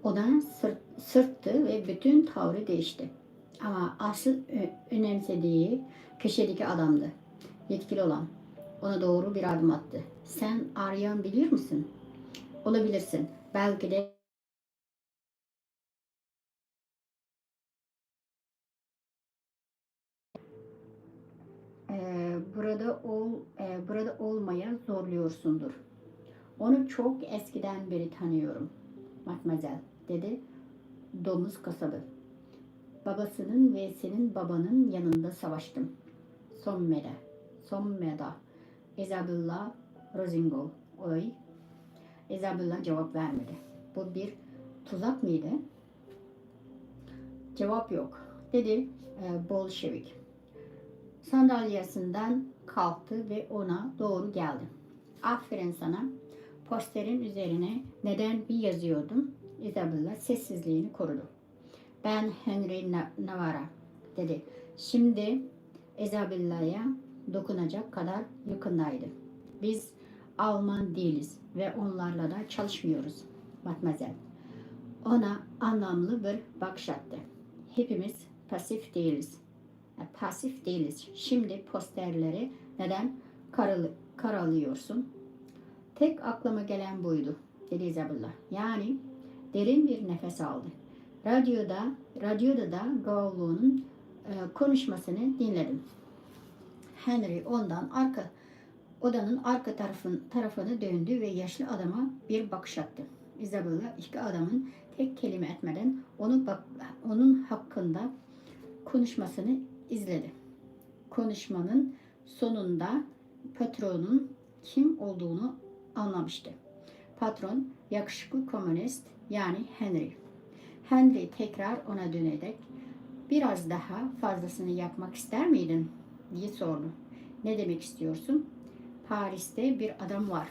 ona sırt-, sırttı ve bütün tavrı değişti. Ama asıl ö-, önemsediği köşedeki adamdı. Yetkili olan. Ona doğru bir adım attı. Sen Aryan biliyor musun? Olabilirsin. Belki de Ee, burada ol, e, burada olmaya zorluyorsundur. Onu çok eskiden beri tanıyorum, Matmazel, dedi domuz kasabı. Babasının ve senin babanın yanında savaştım. Sommeda, Sommeda, Isabella Rosingol. Oy, Isabella cevap vermedi. Bu bir tuzak mıydı? Cevap yok, dedi e, Bolşevik. Sandalyesinden kalktı ve ona doğru geldi. Aferin sana. Posterin üzerine neden mi yazıyordum? Isabella sessizliğini korudu. Ben Henry Na- Navarra, dedi. Şimdi Isabella'ya dokunacak kadar yakındaydı. Biz Alman değiliz ve onlarla da çalışmıyoruz, Matmazel. Ona anlamlı bir bakış attı. Hepimiz pasif değiliz. E, Pasif değiliz. Şimdi posterleri neden karalı- karalıyorsun? Tek aklıma gelen buydu, dedi Isabella. Yani derin bir nefes aldı. Radyoda, radyoda da Gaulo'nun e, konuşmasını dinledim. Henry ondan arka, odanın arka tarafın, tarafına döndü ve yaşlı adama bir bakış attı. Isabella iki adamın tek kelime etmeden onu bak, onun hakkında konuşmasını izledi. Konuşmanın sonunda patronun kim olduğunu anlamıştı. Patron, yakışıklı komünist, yani Henry. Henry tekrar ona dönerek, "Biraz daha fazlasını yapmak ister miydin?" diye sordu. "Ne demek istiyorsun?" "Paris'te bir adam var.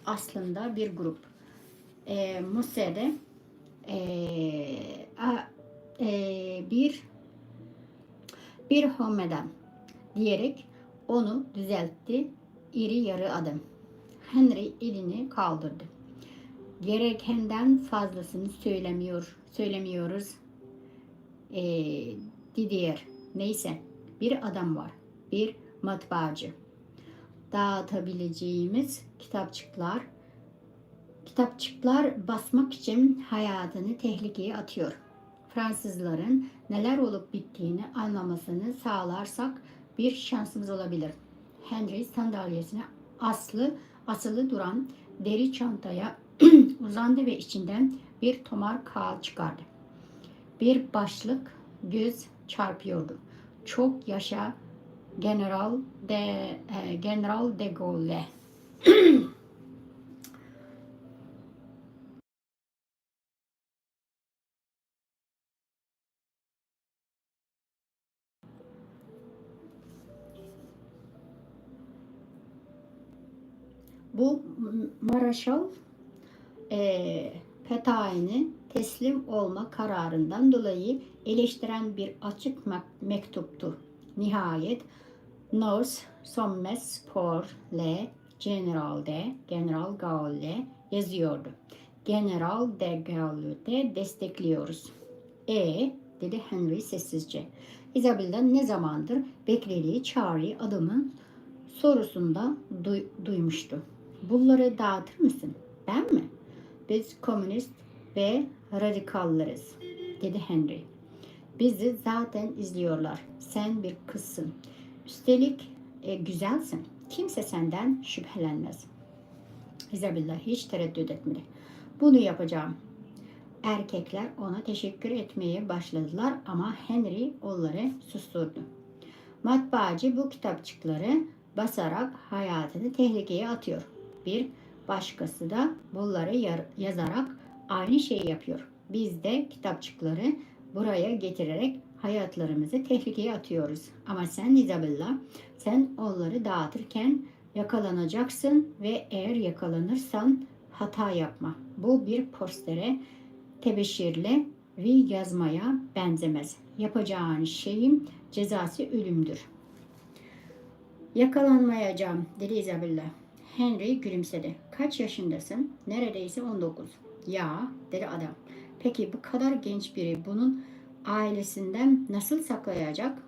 Aslında bir grup. E, Musse'de e, a, e, bir bir homedan," diyerek onu düzeltti iri yarı adam. Henry elini kaldırdı. "Gerekenden fazlasını söylemiyor, söylemiyoruz, e, Didier. Neyse, bir adam var, bir matbaacı. Dağıtabileceğimiz kitapçıklar, kitapçıklar basmak için hayatını tehlikeye atıyor. Fransızların neler olup bittiğini anlamasını sağlarsak bir şansımız olabilir." Henry sandalyesine aslı, asılı duran deri çantaya uzandı ve içinden bir tomar kağıt çıkardı. Bir başlık göz çarpıyordu. "Çok yaşa General de, e, General de Gaulle." Bu Maraşal e, Petai'nin teslim olma kararından dolayı eleştiren bir açık mek- mektuptu. Nihayet Nos somos por le general de, General Gaulle yazıyordu. General de Gaulle'u destekliyoruz. E, dedi Henry sessizce. Isabella ne zamandır beklediği çağrıyı adamın sorusunda duy- duymuştu. Bunları dağıtır mısın? Ben mi? Biz komünist ve radikallarız, dedi Henry. Bizi zaten izliyorlar. Sen bir kızsın. Üstelik e, güzelsin. Kimse senden şüphelenmez. Isabella hiç tereddüt etmedi. Bunu yapacağım. Erkekler ona teşekkür etmeye başladılar ama Henry onları susturdu. Matbaacı bu kitapçıkları basarak hayatını tehlikeye atıyor. Bir başkası da bunları yar- yazarak aynı şeyi yapıyor. Biz de kitapçıkları buraya getirerek hayatlarımızı tehlikeye atıyoruz. Ama sen Isabella, sen onları dağıtırken yakalanacaksın ve eğer yakalanırsan hata yapma. Bu bir postere tebeşirle ve yazmaya benzemez. Yapacağın şeyin cezası ölümdür. Yakalanmayacağım, dedi Isabella. Henry gülümsedi. Kaç yaşındasın? Neredeyse on dokuz. Ya, dedi adam. Peki bu kadar genç biri bunun ailesinden nasıl saklayacak?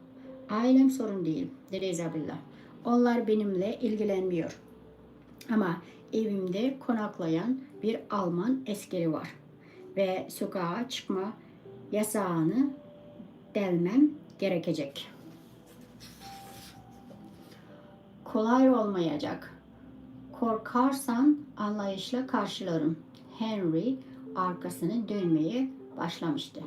Ailem sorun değil, dedi Isabella. Onlar benimle ilgilenmiyor. Ama evimde konaklayan bir Alman askeri var ve sokağa çıkma yasağını delmem gerekecek. Kolay olmayacak. Korkarsan anlayışla karşılarım. Henry arkasını dönmeye başlamıştı.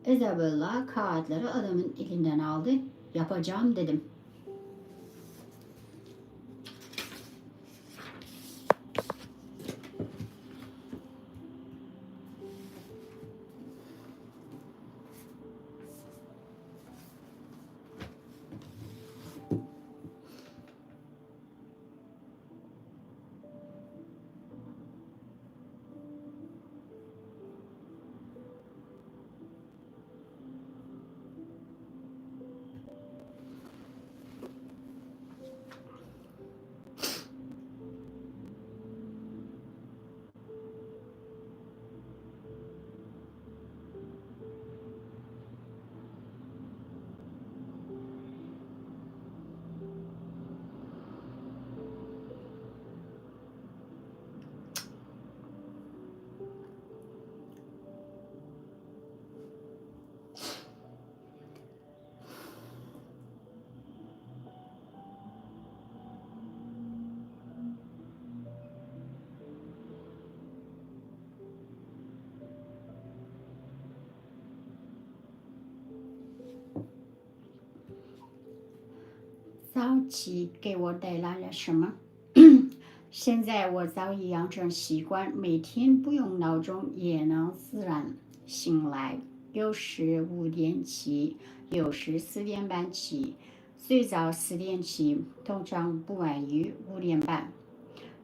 Isabella kağıtları adamın elinden aldı. Yapacağım dedim. 早起给我带来了什么？现在我早已养成习惯，每天不用闹钟也能自然醒来。有时五点起，有时四点半起，最早四点起，通常不晚于五点半。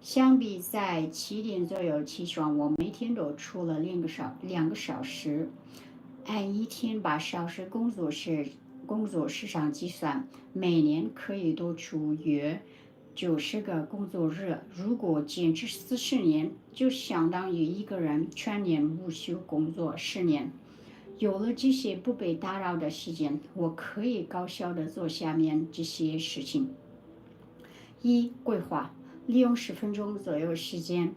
相比在七点左右起床，我每天都出了两个小两个小时，按一天八小时工作时工作时长计算，每年可以多出约九十个工作日。如果坚持四十年，就相当于一个人全年无休工作十年。有了这些不被打扰的时间，我可以高效的做下面这些事情。一、规划，利用十分钟左右时间，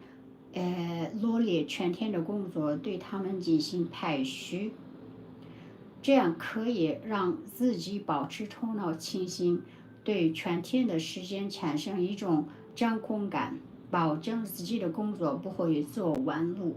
呃，罗列全天的工作，对他们进行排序，这样可以让自己保持头脑清醒，对全天的时间产生一种掌控感，保证自己的工作不会走弯路。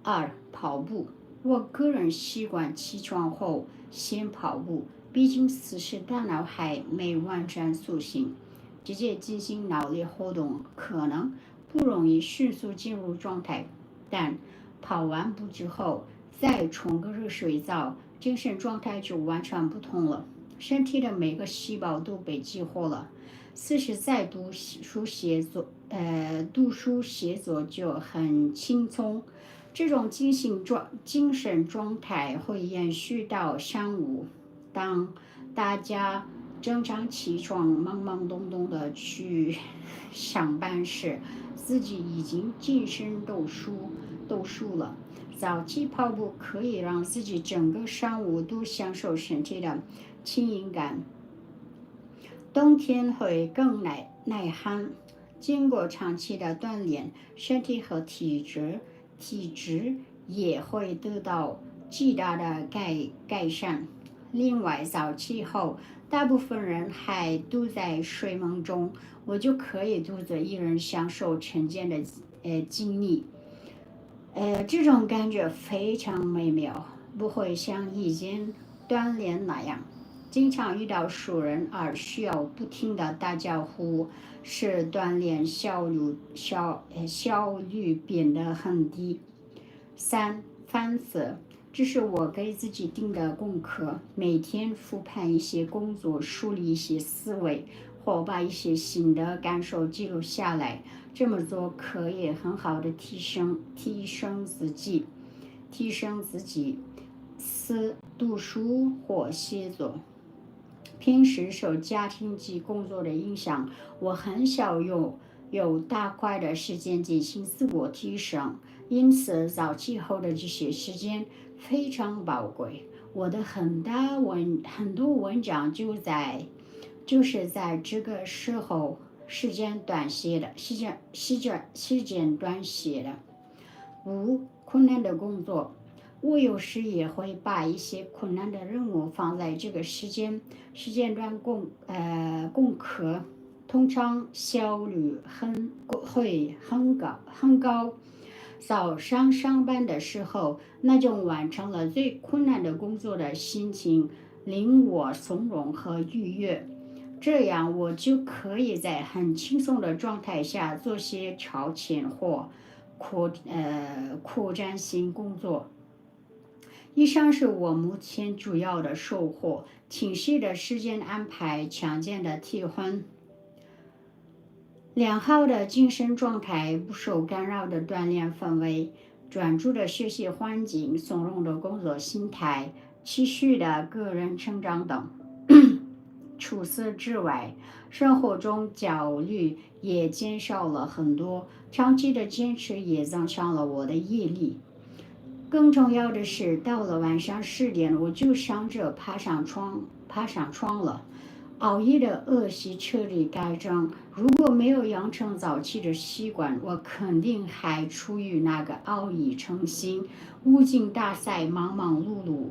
二、跑步。我个人习惯起床后先跑步，毕竟此时大脑还没完全苏醒，直接进行脑力活动可能不容易迅速进入状态。但跑完步之后，再冲个热水澡，精神状态就完全不同了，身体的每个细胞都被激活了。此时再读书写作，呃，读书写作就很轻松。这种精神状精神状态会延续到上午，当大家经常起床，忙忙碌碌的去上班时，自己已经健身读书，读书了。早起跑步可以让自己整个上午都享受身体的轻盈感。冬天会更耐耐寒，经过长期的锻炼，身体和体质体质也会得到巨大的改改善。另外，早起后，大部分人还都在睡梦中，我就可以独自一人享受晨间的呃静谧。呃，这种感觉非常美妙，不会像以前锻炼那样，经常遇到熟人而需要不停的打招呼，使锻炼效率效呃效率变得很低。三、反思，这是我给自己定的功课，每天复盘一些工作，梳理一些思维，或把一些新的感受记录下来。这么做可以很好的提升提升自己，提升自己。四、读书或写作。平时受家庭及工作的影响，我很少有有大块的时间进行自我提升，因此早起后的这些时间非常宝贵。我的很大文很多文章就在就是在这个时候时间段写的，时间时间时间段写的。五、困难的工作，我有时也会把一些困难的任务放在这个时间时间段攻呃攻克，通常效率很会很高很高。早上上班的时候，那种完成了最困难的工作的心情，令我从容和愉悦。这样我就可以在很轻松的状态下做些超前或扩呃扩展性工作。以上是我目前主要的收获：清晰的时间安排，强健的体魄，良好的精神状态，不受干扰的锻炼氛围，专注的学习环境，从容的工作心态，持续的个人成长等。除此之外，生活中焦虑也减少了很多，长期的坚持也增强了我的毅力。更重要的是，到了晚上十点，我就想着爬上床，爬上床了。熬夜的恶习彻底改正。如果没有养成早起的习惯，我肯定还处于那个熬夜成性、无精打采、忙忙碌碌、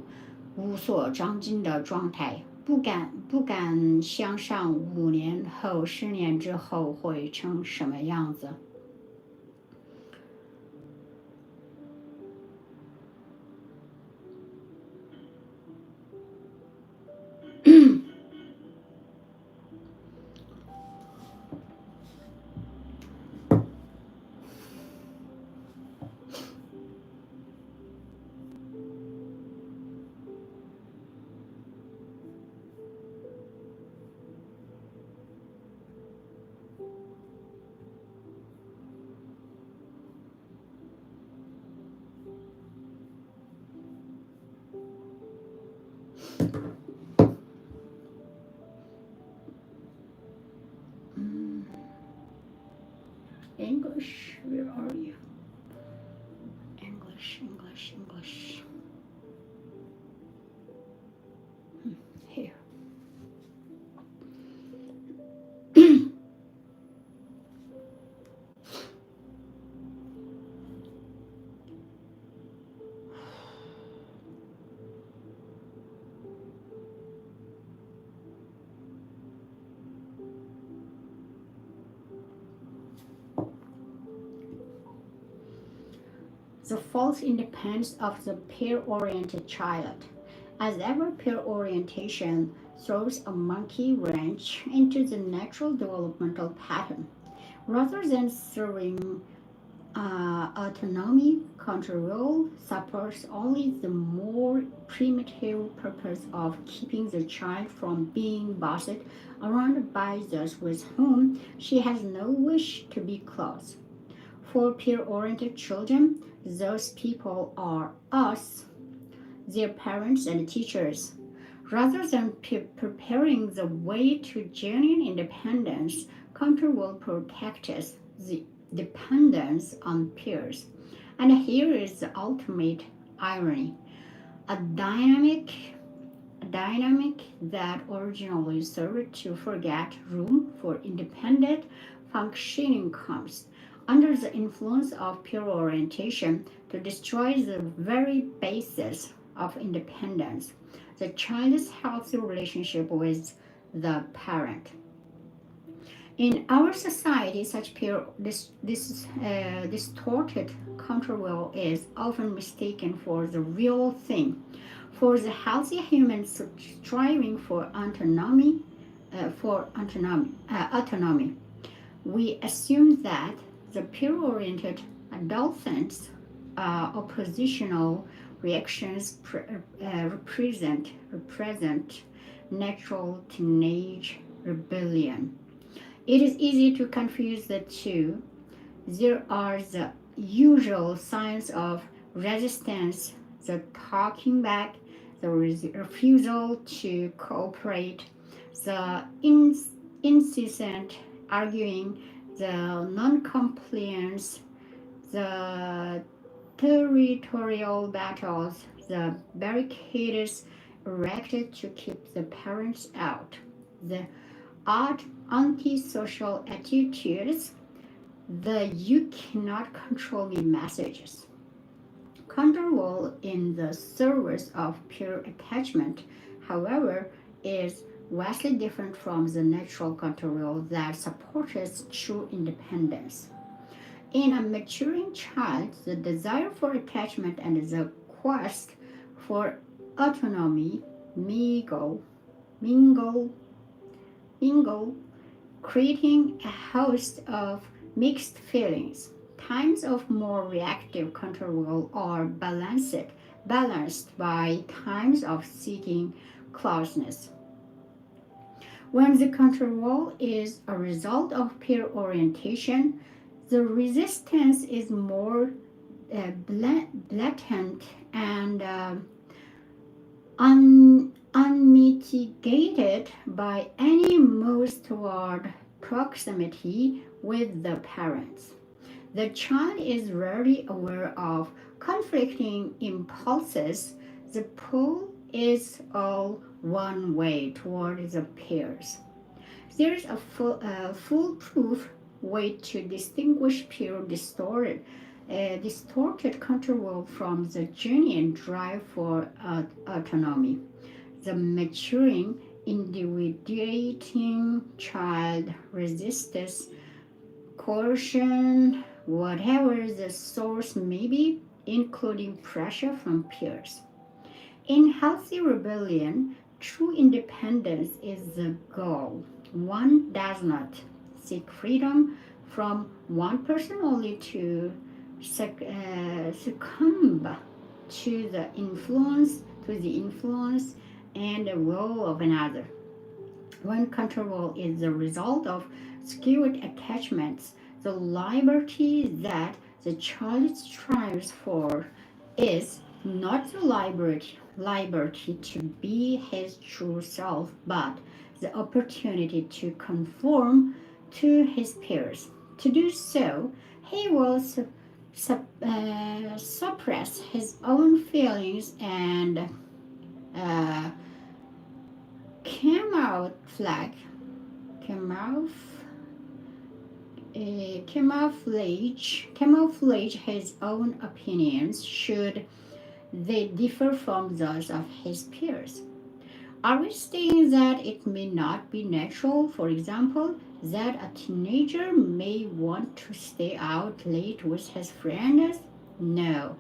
无所长进的状态。不敢不敢想象五年后、十年之后会成什么样子。Mm. English, where are you? English, English, English. Hmm, here. The false independence of the peer-oriented child. As ever, peer orientation throws a monkey wrench into the natural developmental pattern. Rather than serving uh, autonomy, control suffers only the more primitive purpose of keeping the child from being bossed around by those with whom she has no wish to be close. For peer-oriented children, those people are us, their parents and teachers. Rather than pre- preparing the way to genuine independence, control protects the dependence on peers. And here is the ultimate irony. A dynamic, a dynamic that originally served to forget room for independent functioning comes under the influence of peer orientation to destroy the very basis of independence, the child's healthy relationship with the parent. In our society, such peer dis- dis- uh, distorted control is often mistaken for the real thing. For the healthy human s- striving for autonomy, uh, for autonomy, uh, autonomy, we assume that the peer-oriented adolescent's uh, oppositional reactions pre- uh, represent represent natural teenage rebellion. It is easy to confuse the two. There are the usual signs of resistance: the talking back, the res- refusal to cooperate, the ins- incessant arguing, the non-compliance, the territorial battles, the barricades erected to keep the parents out, the odd antisocial attitudes, the "you cannot control me" messages. Control in the service of pure attachment, however, is vastly different from the natural control that supports true independence. In a maturing child, the desire for attachment and the quest for autonomy mingle, mingle, mingle, creating a host of mixed feelings. Times of more reactive control are balanced, balanced by times of seeking closeness. When the control is a result of peer orientation, the resistance is more uh, bla- blatant and uh, un- unmitigated by any moves toward proximity with the parents. The child is rarely aware of conflicting impulses. The pull is all one way toward the peers. There is a full, uh, foolproof way to distinguish pure distorted, uh, distorted control from the genuine drive for uh, autonomy. The maturing, individuating child resists coercion, whatever the source may be, including pressure from peers. In healthy rebellion, true independence is the goal. One does not seek freedom from one person only to suc- uh, succumb to the influence, to the influence and the will of another. When control is the result of skewed attachments, the liberty that the child strives for is not the liberty, liberty to be his true self, but the opportunity to conform to his peers. To do so, he will su- sup- uh, suppress his own feelings and uh, camouflage, camouf- uh, camouflage, camouflage his own opinions should they differ from those of his peers. Are we saying that it may not be natural, for example, that a teenager may want to stay out late with his friends? No.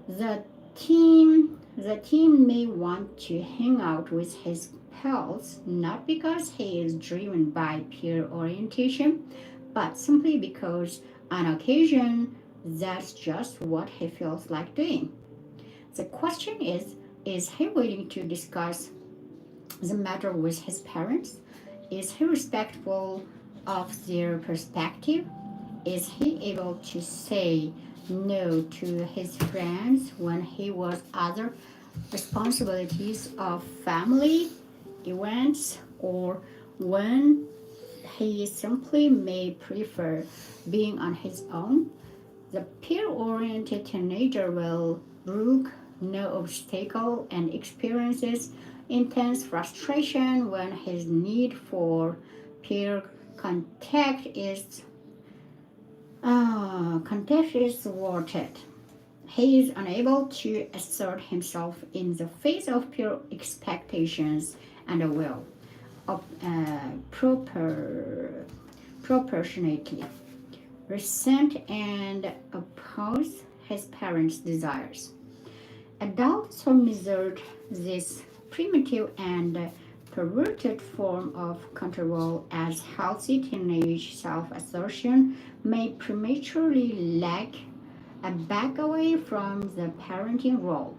The teen, the teen may want to hang out with his pals not because he is driven by peer orientation, but simply because on occasion that's just what he feels like doing. The question is, is he willing to discuss the matter with his parents? Is he respectful of their perspective? Is he able to say no to his friends when he was other responsibilities of family events, or when he simply may prefer being on his own. The peer-oriented teenager will brook no obstacle and experiences intense frustration when his need for peer contact is uh, context is thwarted. He is unable to assert himself in the face of peer expectations and will op- uh, proper, proportionately resent and oppose his parents' desires. Adults who measure this primitive and perverted form of control as healthy teenage self-assertion may prematurely lag a back away from the parenting role.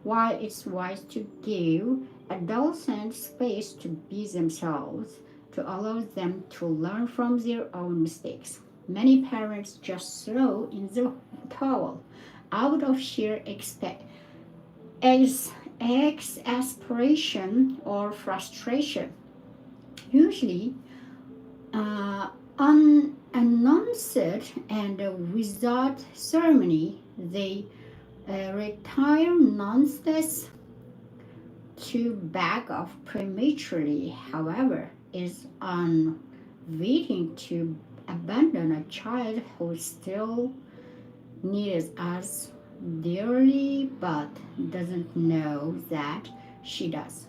While it's wise to give adolescents space to be themselves, to allow them to learn from their own mistakes, many parents just throw in the towel out of sheer expe- ex- exasperation or frustration, usually uh, unannounced and without ceremony. They uh, retire nonetheless to back off prematurely, however, is unwitting to abandon a child who still needs us dearly but doesn't know that she does.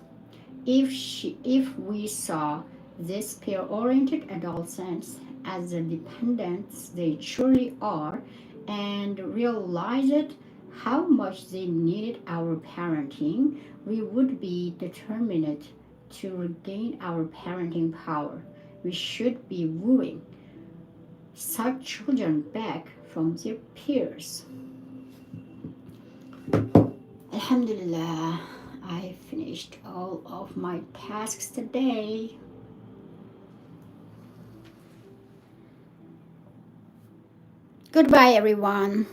If she, if we saw these peer-oriented adolescents as the dependents they truly are and realized how much they needed our parenting, we would be determined to regain our parenting power. We should be wooing such children back from their peers. Alhamdulillah, I finished all of my tasks today. Goodbye, everyone.